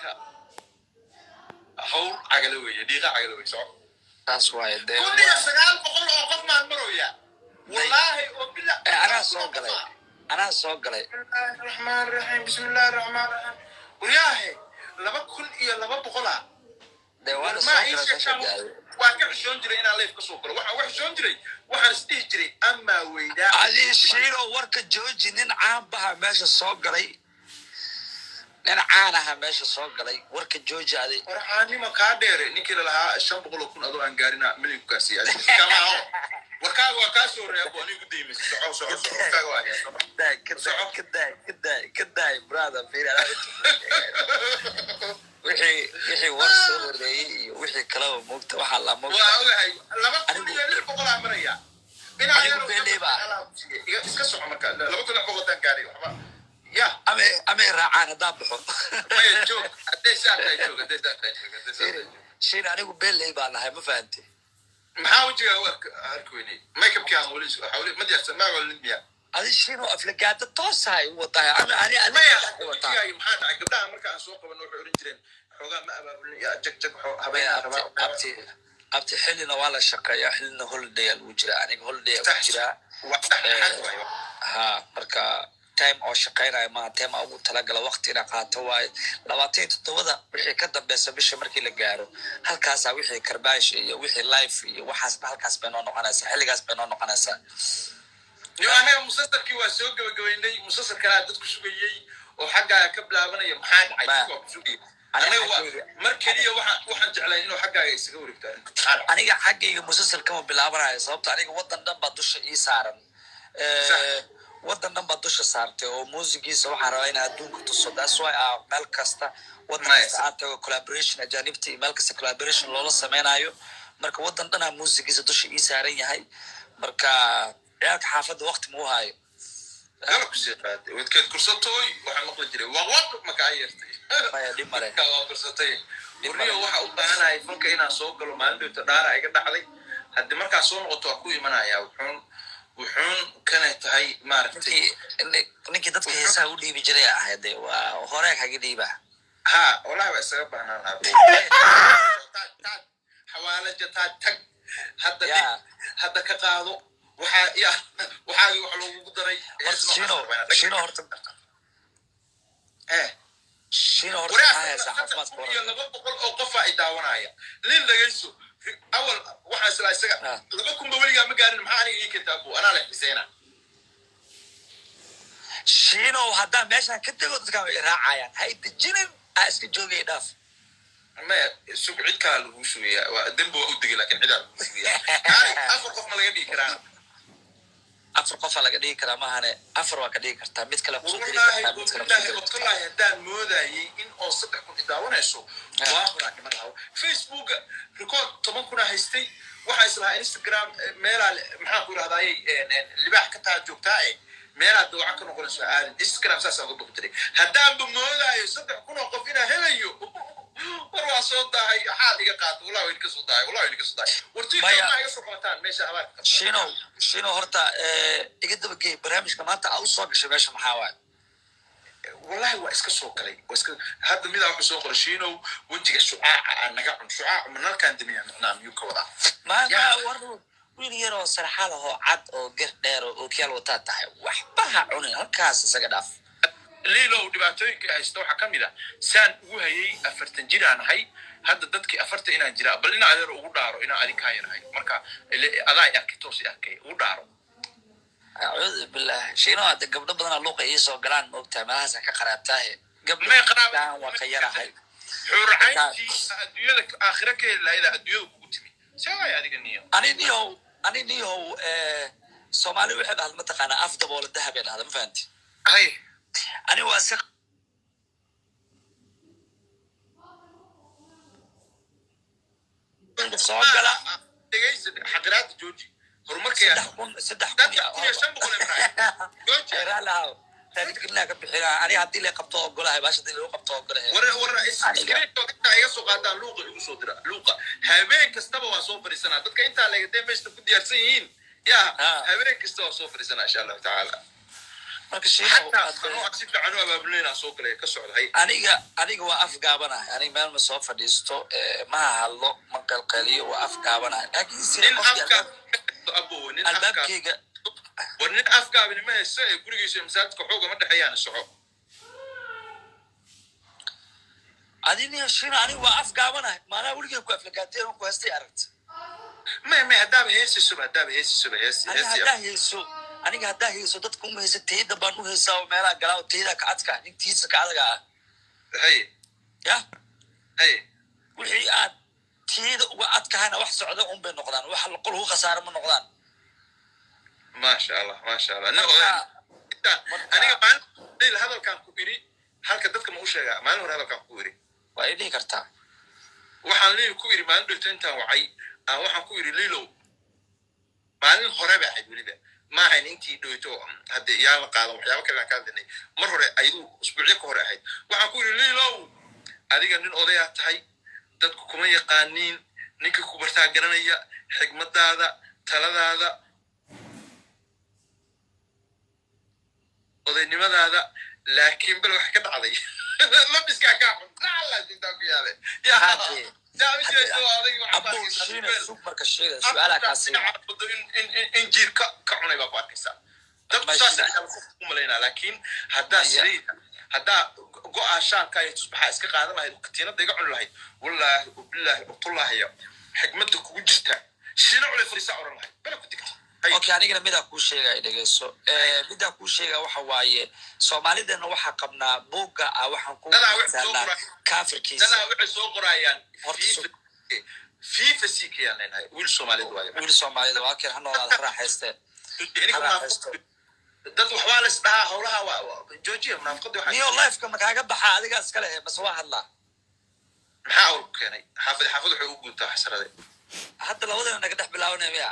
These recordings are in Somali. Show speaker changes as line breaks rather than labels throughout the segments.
Marka hawl cagala weeye, dhiiqa cagala weye, soco.
Taas waaye dee.
1900 oo qof maan maroya, wallaahi oo bila.
Anaa soo galay, anaa soo galay.
Bismillahi raxmaan raxiim, bismillahi raxmaan raxiim. Waryaahe, 2200 ah.
Dee waana
maa
soo
ii
galay meesha
sheegtaan.
gaaday.
Waa ka xishoon jiray inaan live ka soo galo. Waxaan uga xishoon jiray, waxaan is dhihi jiray amaa weydaa.
Adi Shiino, warka jooji. Nin caan baha meesha soo galay, nin caan aha meesha soo galay. Warka jooji adi.
Warxaanima kaa dheere, ninkii lalahaa 500,000 adoo aan gaarina milyankaasi kamaho. Warkaaga waa kaa soo reebo, anigu gudaymaysa. Soco, soco, soco, warkaaga waa hayaa, soco.
Daay ka daay, ka daay, ka daay, ka daay, brother. Fiiri, anaa wixii war soo horeeyey iyo wixii kaleba moogta waxaa la moogta.
Waa ogahay, 2600 aa maraya.
Anigu beenley baa.
Iska soco. Marka 2600 daan gaaray, waxba ya.
Amay raacaan haddaan baxo.
Maya, joog hadday saa tahay, joog hadday saa tahay, joog hadday saa tahay, joog.
Shiin, anigu beenley baa nahay, ma fahanti?
Maxaa wejigaa u arki weynay? Makeupkii aan weli weli ma diyaarsan, maa walid miya?
Adi Shiino, aflagaada toosahay u wadahay ama ani ani
Maya.
Wataa.
Wejigaaga maxaa dhacay? Gabdhaha marka aan soo qabano waxay oran jireen xoogaa ma abaabulin ya jag jag habeenaa
Abti,
rabaa.
Abti, abti, xillina waa la shaqeeyaa, xillina holiday aa lagu jiraa. Aniga holiday aa ku jiraa.
Waa sax, xad waayo.
Ha, marka time oo shaqeynayo maaha, time aan ugu talagala waqti inaan qaato waaye. 27-da wixii ka dambeysa bisha markii la gaaro, halkaasaa wixii karbaash iyo wixii live iyo waxaasba halkaas bay noo noqonaysaa, xilligaas bay noo noqonaysaa.
Yo, anaga musalsalkii waa soo gabagabaynay. Musalsal kalaa dadku sugayey oo xaggaaga ka bilaabanaya. Maxaa dhacay? Dadku waa ku sugayay.
Aniga
anaga waa mar keliya waxaan jeclay inuu xaggaaga isaga wareegto arrinta. Maxaa dhacay?
Aniga xaggayga musalsal kama bilaabanayo, sababto aniga waddan dhan baa dusha ii saaran. Waddan dhan baa dusha saartay oo muusigiisa waxaan rabaa inaan adduunka tuso. That's why ah meel kasta, waddan kasta aan tago, collaboration ajaanibta iyo meel kasta collaboration loola sameynayo. Marka waddan dhanaa muusigiisa dusha ii saaran yahay. Marka ciyaalka xaafadda waqti muu haayo.
Gala kusii qaaday wadkeed kursatooy. Waxaan maqli jiray waqwaq makaa yeertay.
Maya, dhib male.
Marka waa kursatay.
Dhib
warniyo
male.
Waxa u baahanahay fanka inaan soo galo. Maalin dhowta dhaara iga dhacday. Haddii markaa soo noqoto waa ku imanaya. Wuxuun kana tahay maaragtay.
Ninkii dadka heesaha u dhiibi jiray ahayd dee, waa horee kaga dhiiba.
Ha, wallahi waa isaga baahnaan lahaa. Taag xawaalaja, taag, tag hadda. Dhig hadda ka qaado. Waxaa ya waxaagii wax loogugu daray.
Horta Shino, horta Shino, horta
waraa
maxaa haysaa
saddex
caafimaadka?
kun iyo
Waran.
200 oo qofa ay daawanaya. Lin dhagayso, awal waxaa isla isaga 2000 ba weligaa ma gaarin. Maxaa aniga ii keentaa bu anaa la xiseena?
Shino, haddaan meeshaan ka dego dadkaan way raacayaan. Ha i dejinin, aa iska joogay, dhaaf.
Maya, sug, cid kalaa lagu sugayaa. Waa dembi, waa u degay, laakiin cidaa lagu sugayaa. Kaali, afar qof ma laga dhigi karaa?
Afar qofaa laga dhigi karaa maahane, afar waa ka dhigi kartaa, mid kale kusoo diri
Wallaahi
kartaa, mid kale kusoo
wabilaahi
diri kartaa.
Watullaahi, haddaan moodayay in oo 3000 idaawanayso, waa horaa dhiman lahaa. Facebooka record 10,000 haystay. Waxaa islahaa Instagram meelaa maxaa ku idhahdayay libaax ka taa joogtaa e meelaa dawca ka noqonayso aadin Instagram, saasaan uga boqi jiray. Haddaanba moodaayo 3000 oo qof inaa helayo, war waa soo daahay. Xaal iga qaato, wallahi waa idinka soo daahay, wallahi waa idinka soo daahay. War
Maya.
TikTok ma iga soo qabataan meesha habaarka qabtaan.
Shino, Shino, horta iga dabageey barnaamijka maanta aa u soo gashay meesha maxaa waaye?
Wallahi waa iska soo galay, waa iska hadda midaa wuxuu soo qoray: "Shiinow, wejiga shucaaca aa naga cun." Shucaacu ma nalkaan damiya micnaa miyuu ka wadaa?
Ma
Ya.
Ma war, wiil yar oo sarxal ahoo cad oo gar dheer oo ookiyaal wataa tahay, waxba ha cunin, halkaas isaga dhaaf.
Liilow, dhibaatooyinka haysta waxaa ka mid ah saan ugu hayay 40 jir aan ahay hadda. Dadkii 40 inaan jiraa, bal ina adeer ugu dhaaro inaan adinkaa yarahay. Marka adaa i arkay, toos i arkay, ugu dhaaro.
Acuudu billah, Shiino, hadda gabdho badanaa luuqa iisoo galaan, maogtahay, meelahaasa ka qaraabtaahe gabdho.
May qaraab-
Daan waa ka yarahay.
Xuurcayntii adduunyada aakhira ka heli lahayd adduunyada kugu timi, see waay adiga niyo.
Ani niyow, Soomaali waxay dhahda, mataqaanaa, af daboola dahab ay dhahda, ma fahanti?
Hay.
Ani waa si soo gala.
Dhegaysa, xaqiraada jooji, horumarkaya.
3000, 3000.
3500 ee maraya jooji.
Raalahaw, raadgelina ka bixinaa. Ani haddii la qabto ogolahay, baasha haddii lagu qabto ogolahay.
War screenshot intaa iga soo qaadaan, luuqa igu soo dira. Luuqa habeen kastaba waa soo fadhiisanaa. Dadka intaa leegatay meeshta ku diyaarsan yihiin ya. Habeen kasta waa soo fadhiisanaa, insha Allahu tacaala.
Marka Shiino,
Xataa anoo aan si fiican u abaabulayna soo galaya ka socda, hay.
Aniga waa afgaabanahay. Aniga meel ma soo fadhiisto, ma hadlo, ma qalqaliyo, waa afgaabanahay, laakiin se
Nin
qofkii
afka abo, nin afka
albaabkeyga.
War nin afgaabini ma haysto ee gurigiisa iyo masaajidka xooga ma dhexeeyaan, soco.
Adini Shiino, aniga waa afgaabanahay, maanaa weligay ku aflagaateen ku haystay aragta?
May, haddaaba heesaysoba, haddaaba heesaysoba, heesi.
Aniga
Heesi.
Haddaa heeso, aniga haddaa heeso, dadka uma heesa, teyda baan u heesaa oo meelaha galaa oo teyda ka adka, nin tiisa ka adaga ah.
Hay.
Ya.
Hay.
Wixii aad tiyada uga adkahayna wax socda un bay noqdaan, wax qol ugu khasaara ma noqdaan.
Maasha Allah, maasha Allah, nin
Marka
oday. Aniga maalin hadalkaan ku iri halka dadka ma u sheegaa? Maalin hore hadalkaan ku iri.
Waa i dhihi kartaa.
Waxaan Liil ku iri maalin dhigto intaan wacay aan waxaan ku iri, "Liilow," maalin hore ba ahayd weliba, ma ahayn intii dhoyto hadde yaan la qaadan, waxyaaba kale aan ka hadlinay mar hore, ayadu usbuucyo ka hore ahayd. Waxaan ku iri, "Liilow, adiga nin odayaa tahay, dadku kuma yaqaaniin, ninka ku bartaa garanaya xigmadaada, taladaada, odaynimadaada, laakiin bal wax ka dhacday labiskaa kaa xun nacala jirtaa ku yaale." Yaa
Hadee abow Shiina, sug. Marka Shiina, su-aalaa kaa siina.
In jiir ka cunay baa ku arkaysaa dadku saas ayaa u malaynaa, laakiin haddaa siday haddaa go'aa shaalka iyo tusbaxa iska qaadan lahayd, katiinada iga cuni lahayd, wallaahi ubilaahi utullaahiya, xikmadda kugu jirta Shiina culay fariisaa oran lahayd bala ku digta.
Okay, anigana midaa kuu sheegaya, dhegeyso. Midaa kuu sheegaya waxa waaye, Soomaalidana waxaa qabnaa buugga ah, waxaan ku
Dadaa waxay soo
misaanaa kaafirkiisa.
Dadaa waxay soo qorayaan
Horta
FIFA CK aan leenahay, wiil Soomaalida waaye.
Wiil Soomaalida waa keen, ha noolaada, ha raaxaystee, ha raaxaysto.
Dad waxbaa la isdhahaa, howlaha waa joojiya munaafaqadii waxaa.
Niyo lifeka ma kaaga baxaa adiga iskale mase waa hadlaa?
Maxaa awal ku keenay? Xaafad xaafad waxay u guuntaa xasrade.
Hadda labadana naga dhex bilaabanaya miya?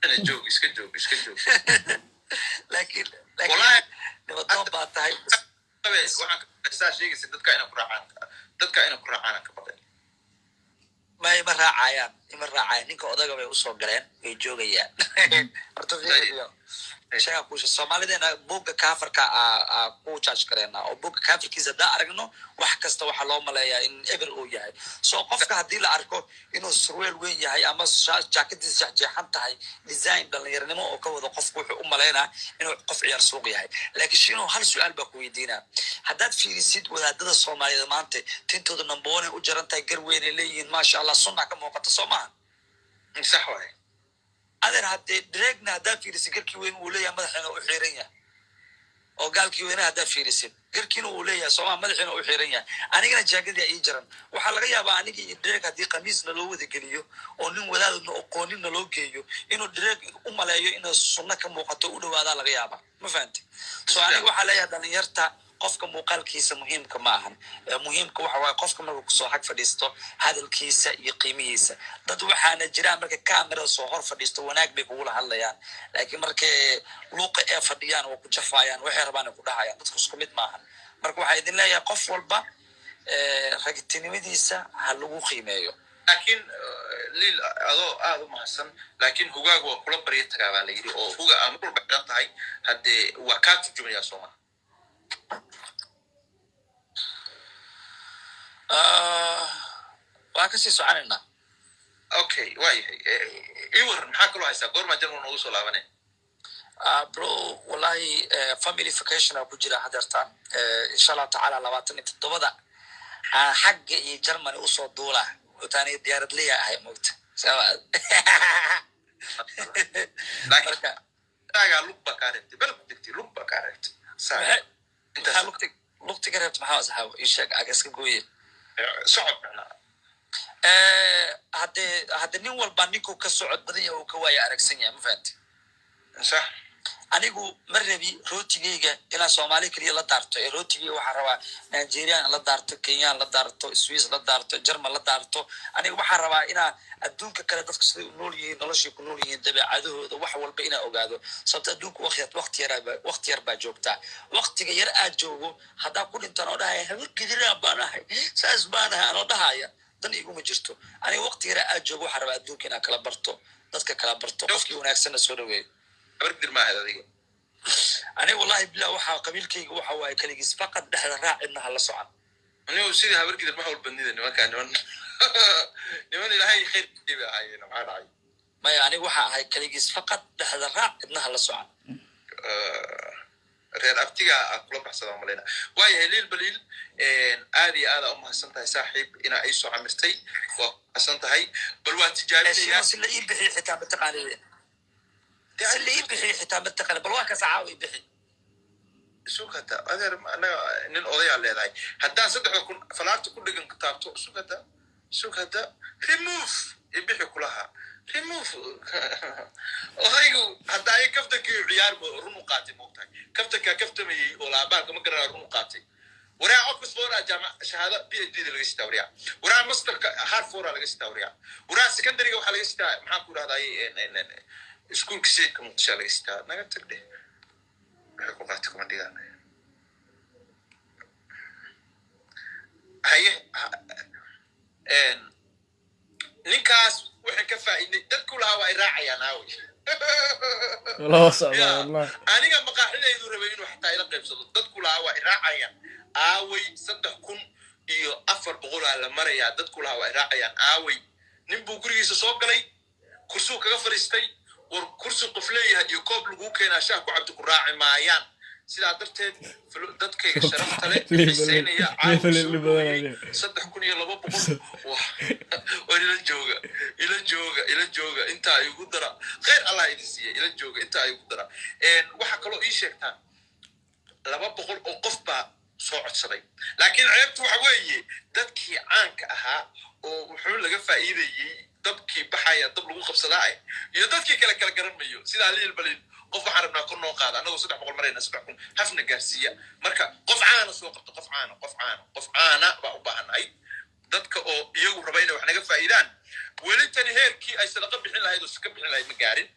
Ina joog, iska joog, iska joog.
Laakiin
Wallahi
nimadoon baa tahay.
Waxaan saa sheegaysa dadka ina ku raacaan, dadka ina ku raacaan ka baqay.
Ma ima raacayaan, ima raacayaan. Ninka odaga bay usoo galeen, way joogayaan. Horta fiiriyo, sheega kuusha, Soomaalideena buugga kaafarka aa ku charge kareena oo buugga kaafarkiisa haddaa aragno, wax kasta waxaa loo maleeyaa in eber uu yahay. So qofka haddii la arko inuu surweel weyn yahay ama jaakadiisa jeexjeexan tahay, design dhalinyaranimo oo ka wado, qofku wuxuu u malaynaa inuu qof ciyaar suuq yahay. Laakiin Shiino, hal su-aal baa ku weydiinaa. Haddaad fiirisid wadaadada Soomaaliyeed maanta, tintooda number one ay u jaran tahay, gar weynay leeyihiin, maasha Allah, sunna ka muuqata, soo maaha?
Sax waaye.
Adeer, haddee Dregna haddaa fiirisid, garkii weyn uu leeyahay, madaxiina u xiran yahay, oo gaalkii weynaha haddaa fiirisid, garkiina uu leeyahay, soomaa, madaxiina u xiran yahay. Anigana jaakadii ii jaran. Waxaa laga yaabaa aniga iyo Dreg haddii khamiisna loo wada geliyo oo nin wadaadna oqooninna loo geeyo, inuu Dreg u maleeyo inuu sunno ka muuqato, u dhawaadaa laga yaabaa. Ma fahamti? So aniga waxaa leeyahay dhalinyarta, qofka muuqaalkiisa muhiimka ma ahan. Muhiimka waxa waaye qofka marka kusoo xag fadhiisto, hadalkiisa iyo qiimihiisa. Dad waxaana jiraan marka camera soo hor fadhiisto wanaag bay kugula hadlayaan, laakiin markay luuqa ee fadhiyaan waa ku jafayaan, waxay rabaan ay ku dhahayaan. Dadku isku mid maahan. Marka waxaa idin leeyahay, qof walba ragtinimadiisa ha lagu qiimeeyo.
Laakiin Liil, adoo aad u mahadsan, laakiin hugaagu waa kula barya tagaa baa la yidhi, oo huga aa mar walba xiran tahay haddee waa kaa turjumayaa, sooma?
Waa kasii soconaynaa.
Okay, waa yahay. Ii waran, maxaa kaloo haysaa? Goormaa Jarmal noogu soo laabanay?
Bro, wallahi family vacation aa ku jira hadeertaan. Insha Allahu tacaala 27-da aan xagga iyo Germany usoo duula taani, diyaarad leeya ahay, mogta.
Laakiin
marka
taagaa lug baa kaa reebtay, bal ku degtay, lug baa kaa reebtay.
Maxaa lugti lugti ka reebta? Maxaa saxaabo ii sheeg, aga iska gooye.
Socod macnaa.
Hadde nin walba ninkuu ka socod badan yahay uu ka waaya aragsan yahay, ma fahanti?
Sax.
Anigu ma rabi rootigeyga inaan Soomaali keliya la daarto ee rootigeyga waxaan rabaa Nigerian la daarto, Kenyan la daarto, Swiss la daarto, German la daarto. Aniga waxaan rabaa inaa adduunka kale dadku siday u nool yihiin, noloshay ku nool yihiin, dabeecadahooda, wax walba inaa ogaado, sababto adduunka waqti yar baa joogtaa. Waqtiga yar aad joogo haddaa ku dhintaan oo dhahaya habar gidiraan baan ahay, saas baan ahay anoo dhahaya, dan iguma jirto. Aniga waqti yar aad joogo waxaan rabaa adduunka inaan kala barto, dadka kala barto, qofkii wanaagsanna soo dhaweeyo.
Habar gidir maahayd adiga?
Wallahi billah, waxaa qabiilkayga waxa waaye kaligiis faqad, dhexda raac, cidna ha la socon.
Anigu sidii Habargidir ma hawl badnida. Nimankaa niman Ilaahay khayrkii bay ahaayeen. Maxaa dhacay?
Maya, aniga waxa ahay kaligiis faqad, dhexda raac, cidna ha la socon.
Reer abtiga aa kula baxsada malayna. Waayahay, Liil Baliil, aad iyo aad aa u mahadsan tahay, saaxiib, inaa ii soo camirtay. Waa mahadsan tahay. Bal waa tijaabinaya.
Si la ii bixiyo xitaa mataqaanid, si la ii bixiyo xitaa mataqaanid. Bal waa kas caawa ii bixi.
Sugata, adeer, anaga nin odayaa leedahay. Haddaan 3000 falaarta ku dhegan taabto, sugata, sugata, remove ibixi kulaha, remove. Odaygu hadda ay kaftankii ciyaar run u qaatay, moogtahay, kaftankaa kaftamayey oo laabaalka ma garanaa, run u qaatay. Waraa Oxford jaamac shahaado PhD da laga sitaa, waraa, waraa masterka Harvard laga sitaa, waraa, waraa secondaryga waxaa laga sitaa, maxaan ku rahday, iskuulka Sayidka Muqdisho laga sitaa. Naga tag dheh, waxay ku qaatay kuma dhigaan. Haye, ninkaas waxaan ka faa'iidnay dadku lahaa waa ay raacayaan aaway.
Loo socdaa wallahi.
Aniga maqaaxidaydu rabay inuu xataa ila qaybsado. Dadku lahaa waa ay raacayaan aaway? 3400 aa la marayaa. Dadku lahaa waa ay raacayaan aaway? Nin buu gurigiisa soo galay, kursuu kaga fadhiistay. War kursi qof leeyahay iyo koob laguu keenaa shaah ku cabdi ku raaci maayaan. Sidaa darteed dadkayga sharafta leh xiiseynaya caawa 3200 war ila jooga, ila jooga, ila jooga, intaa igu dara. Khayr Allah idin siiya, ila jooga, intaa igu dara. Waxaa kaloo ii sheegtaan 200 oo qof baa soo codsaday, laakiin ceebtu waxa weeye dadkii caanka ahaa oo wuxuu laga faa'iidayey dabkii baxaya dab lagu qabsadaa eh iyo dadkii kale kala garan mayo. Sidaa Liil Baliil, qof waxaan rabnaa kor noo qaada. Annagoo 300 marayna, 3000 hafna gaarsiiya. Marka qof caana soo qabto, qof caana, qof caana, qof caana baa u baahannahay. Dadka oo iyagu raba inay wax naga faa'iidaan, weli tani heerkii ay sadaqa bixin lahayd oo sika bixin lahayd ma gaarin.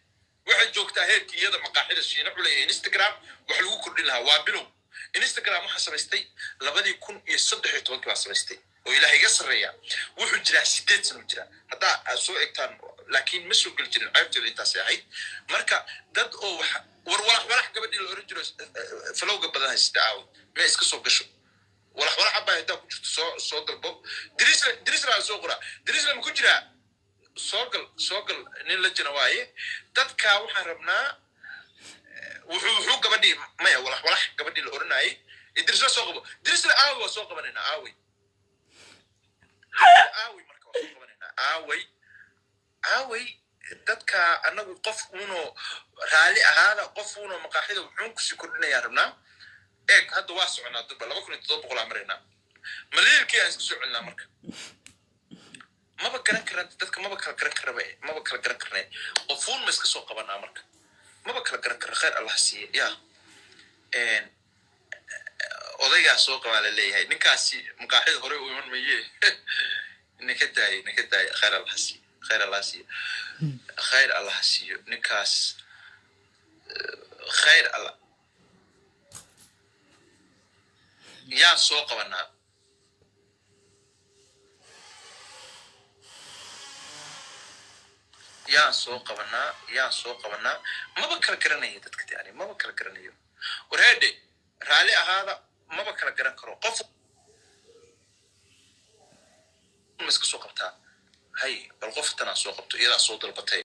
Waxay joogtaa heerkii iyada maqaaxida Shiina Culay ee Instagram wax lagu kordhin lahaa. Waa bilow. Instagram waxaa samaystay 2013-kii baa samaystay oo Ilaahay iga sarreeya. Wuxuu jiraa 8 sano jiraa haddaa aad soo egtaan, laakiin ma soo geli jirin. Ceebteedu intaasay ahayd. Marka dad oo wax war walax walax gabadhii la oran jiro falowga badan haysta aawo ma iska soo gasho? Walax walax abaa haddaa ku jirto, soo dalbo. Dirisla, Dirisla soo qoraa. Dirisla ma ku jiraa? Soo gal, soo gal. Nin la jira waaye. Dadka waxaan rabnaa wuxuu gabadhii, maya, walax walax gabadhii la oranayay. Dirisla soo qabo. Dirisla aaway? Waa soo qabanaynaa. Aaway, aaway? Marka waa soo qabanaynaa. Aaway, aaway dadka? Annagu qof uunoo raalli ahaada, qof uunoo maqaaxida wuxuun kusii kordhinayaa rabnaa. Eeg, hadda waa soconaa durba 2700 aa maraynaa. Maliilkii aan iska soo celinaa. Marka maba garan karan dadka, maba kala garan karaba, maba kala garan karnay. Qofuun ma iska soo qabanaa? Marka maba kala garan karna. Khayr Allah siiye. Ya odaygaa soo qabaa la leeyahay. Ninkaasi maqaaxida hore u iman maye. Ninka daayay, ninka daayay. Khayr Allah siiye, khayr Allah siiye, khayr Allah siiyo ninkaas, khayr Allah. Yaan soo qabanaa? Yaan soo qabanaa? Yaan soo qabanaa? Maba kala garanayo dadka yani, maba kala garanayo. Wareedhe, raalli ahaada, maba kala garan karo. Qof ma iska soo qabtaa? Hay, bal qof tanaa soo qabto, iyadaa soo dalbatay.